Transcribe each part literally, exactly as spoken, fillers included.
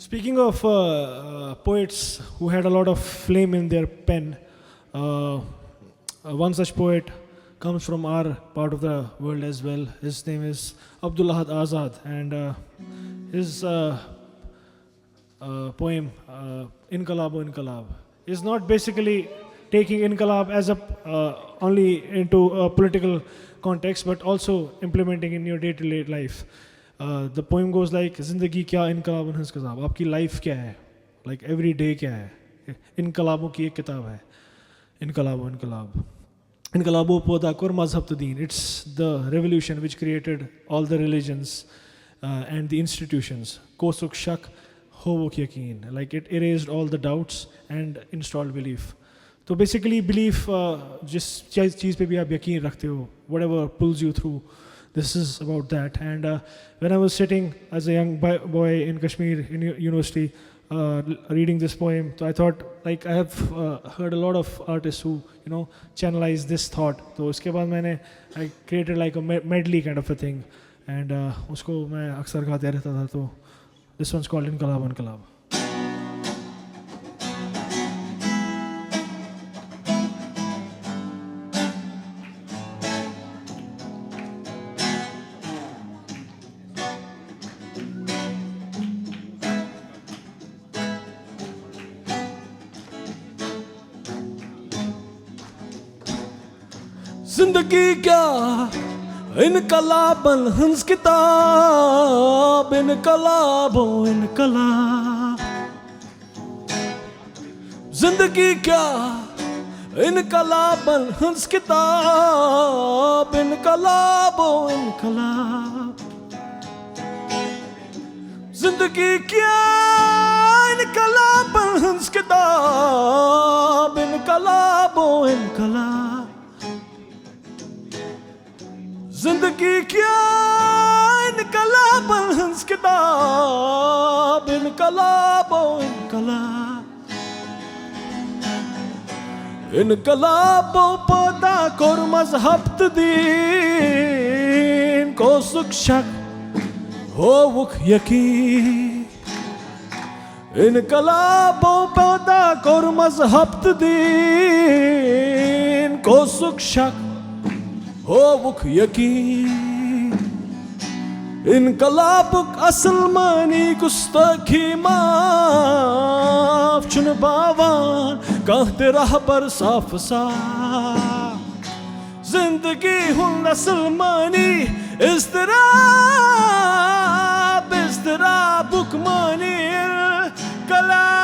Speaking of uh, uh, poets who had a lot of flame in their pen, uh, uh, one such poet comes from our part of the world as well. His name is Abdul Ahad Azad, and uh, his uh, uh, poem, uh, Inqilab o Inqilab, is not basically taking inqilab as a uh, only into a political context, but also implementing in your day-to-day life. Uh, the poem goes like, "Zindagi kya inqilab hins kitab?" आपकी life क्या है, like every day क्या है? इनकलाबों की एक किताब है, इनकलाब इनकलाब इनकलाबों पैदा कर मजहब तो दीन. It's the revolution which created all the religions uh, and the institutions. कोसुक शक, होवुक यकीन, like, it erased all the doubts and installed belief. तो बेसिकली बिलीफ, जिस चीज़ चीज़ पे भी आप यकीन रखते हो, whatever pulls you through, this is about that. And uh, when I was sitting as a young boy in Kashmir in university, uh, reading this poem, so I thought, like, I have uh, heard a lot of artists who, you know, channelize this thought. तो उसके बाद मैंने, I created like a medley kind of a thing, and uh, उसको मैं अक्सर गाते रहता था. तो this one's called Inqilab Inqilab. زندگی کیا انقلابن ہنز کتاب، انقلاب و انقلاب. زندگی کیا انقلابن ہنز کتاب، انقلاب و انقلاب. زندگی کیا انقلابن ہنز کتاب، انقلاب و انقلاب. زندگی کیا انقلابن ہنز کتاب، انقلاب و انقلاب. انقلابو پٲدا کوٚر مذہب تہٕ دیٖن، کوسُکھ شک، ہووُکھ یقیٖن. انقلابو پٲدا کوٚر مذہب تہٕ دیٖن، کوسُکھ شک، ہووُکھ یقیٖن. انقلابُک اصل معنی گستٲخی معاف، چھُنہٕ باوان کانٛہہ تہِ رہبر صاف صاف. زندگی ہُنٛد اصل معنی اضطراب، اضطرابُک معنی کلام.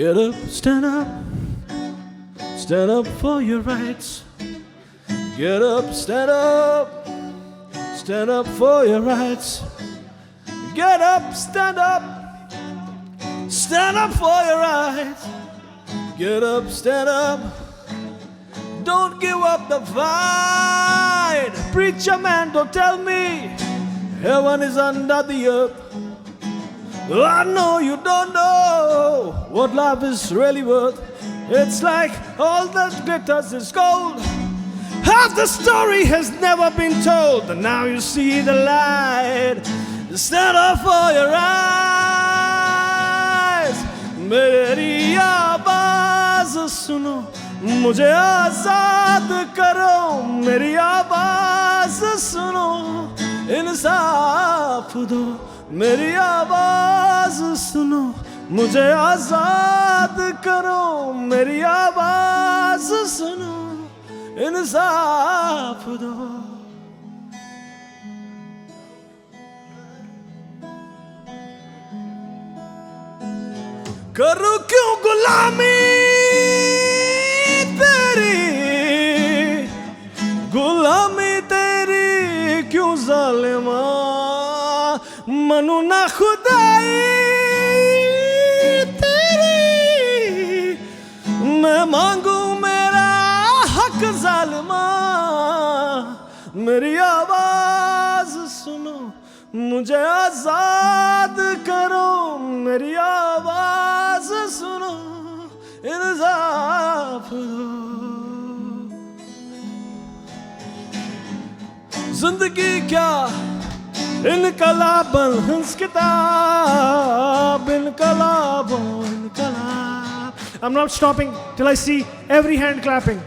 Get up, stand up, stand up for your rights. Get up, stand up, stand up for your rights. Get up, stand up, stand up for your rights. Get up, stand up, don't give up the fight. Preacher man, don't tell me heaven is under the earth. I know you don't know what life is really worth. It's like all that glitters is gold. Half the story has never been told, and now you see the light. Stand up for your rights. मेरी आवाज सुनो, मुझे आजाद करो. मेरी आवाज सुनो, इंसाफ दो. मेरी आवाज सुनो, मुझे आजाद करो. मेरी आवाज सुनो, इंसाफ दो. करूं क्यों गुलामी तेरी, गुलामी तेरी क्यों जालिमा. منوں نہ خدائی تیری، میں مانگوں میرا حق ظالما. میری آواز سنو، مجھے آزاد کرو. میری آواز سنو، انسان زندگی کیا انقلابن ہنز کتاب، انقلاب، انقلاب۔ I'm not stopping till I see every hand clapping.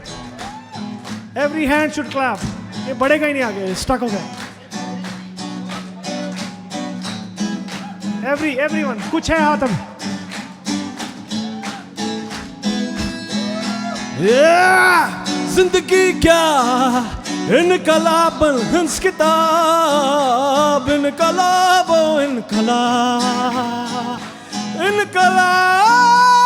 Every hand should clap. یہ بڑھے گا ہی نہیں آگے، اسٹک ہو گیا۔ ایوری ایوری ون، کچھ ہے ہاتھ میں؟ زندگی کیا انقلابن ہنز کتاب، انقلاب، انقلاب، انقلاب۔